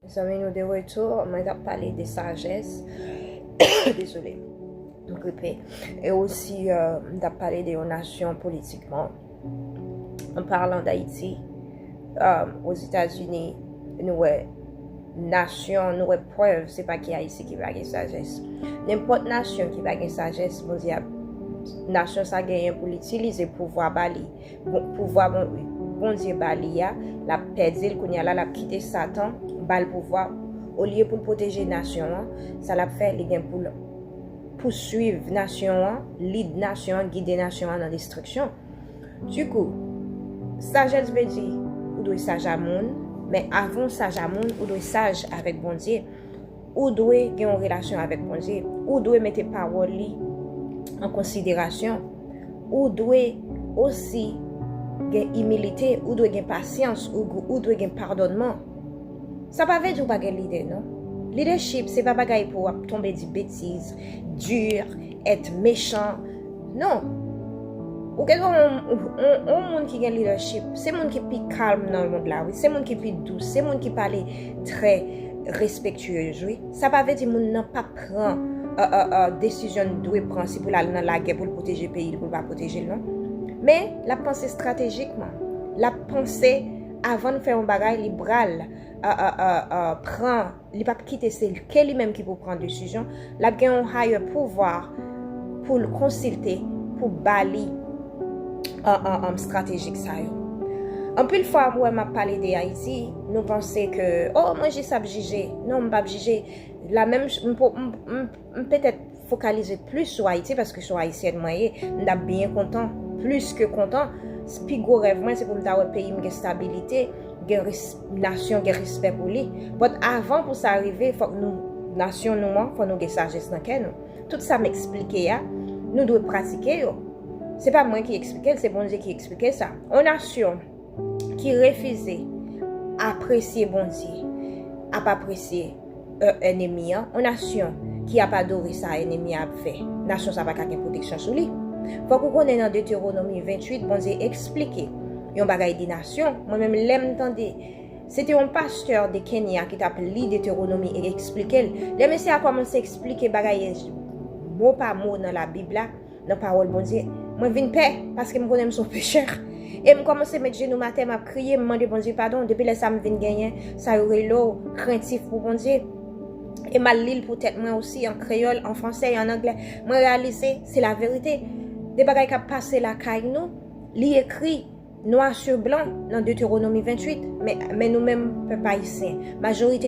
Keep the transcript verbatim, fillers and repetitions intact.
Mezanmi, nou de retou. Mwen t ap pale de sajès. Dezole. M gripe. E osi, euh, m t ap pale de yon nasyon politikman. An palan d Ayiti, euh, Ozetazini, nou wè nasyon, nou wè prèv, se pa ki Ayiti ki pa gen sajès. Nenpòt nasyon ki pa gen sajès, Bondye ap, nasyon sa genyen pou l itilize pouvwa ba li. Bon, pouvwa bon, Bondye ba li a, l ap pèdi l kounye a la, l ap kite Satan ba l pouvwa. Olye pou l pwoteje nasyon an, sa l ap fè, li gen pou l pouswiv nasyon an, lid nasyon an, gide nasyon an nan destriksyon. Dikou, sajès vle di ou dwe saj a moun, men avan w saj a moun, ou dwe saj avèk Bondye. Ou dwe gen yon relasyon avèk Bondye. Ou dwe mete pawòl li an konsiderasyon. Ou dwe osi gen imilite, ou dwe gen pasyans, ou, ou dwe gen padònman. Sa pa vle di ou pa gen lidè, non. Leadership, se pa bagay pou w ap tonbe di betiz, dir, èt mechan. Non. Ou gen yon, yon, yon moun ki gen leadership, se moun ki pi kalm nan mond la, wi. Se moun ki pi dous, se moun ki pale trè respektyez, wi. Sa pa vle di moun nan pa pran, euh, euh, euh, desizyon l dwe pran, si pou l al nan lagè, pou l pwoteje peyi l, pou l pa pwoteje l, non. Men, l ap panse estratejikman. L ap panse avan l fè yon bagay, li pral, euh, euh, euh, euh, pran, li p ap kite se ke li menm ki pou pran desizyon. L ap gen yon higher pouvwa pou l konsilte, pou ba li, euh, euh, euh, estratejik sa yo. Anpil fwa, mwen, m ap pale de Ayiti, nou panse ke, oh, mwen jis ap jije. Non, m p ap jije. La menm, m, m, m, m petèt fokalize plis sou Ayiti, paske se yon Ayisyèn mwen ye, m t ap byen kontan, plis ke kontan. Pi gwo rèv mwen, se pou m ta wè peyi m gen stabilite, gen res-, nasyon gen respè pou li. But avan pou sa rive, fòk nou, nasyon nou an, fòk nou gen sajès nan kè nou. Tout sa m eksplike a, nou dwe pratike yo. Se pa mwen ki eksplike l, se Bondye ki eksplike sa. Yon nasyon ki refize apresye Bondye ap apresye, euh, ènmi an. Yon nasyon ki ap adore sa ènmi an ap fè, nasyon sa pa ka gen pwoteksyon sou li. Fòk ou konnen nan Detewonomi venntuit, Bondye eksplike yon bagay de nasyon. Mwen menm, lè m tande, se te yon pastè de Kenya ki t ap li Detewonomi e eksplike l. Lè mesye a kòmanse eksplike bagay mo pa mo nan Labib la, nan pawòl Bondye, mwen vin pè, paske m konnen m se yon pechè. E m kòmanse met jenou m atè, m ap kriye, m mande Bondye padon. Depi lè sa, m vin genyen sa yo rele w krentif pou Bondye. E m al li l pou tèt mwen osi, an kreyòl, an fransè e an anglè. Mwen reyalize, se laverite. De bagay k ap pase lakay nou, li ekri nwa sou blan nan Detewonomi venntuit, men, men nou menm, pèp ayisyen, majorite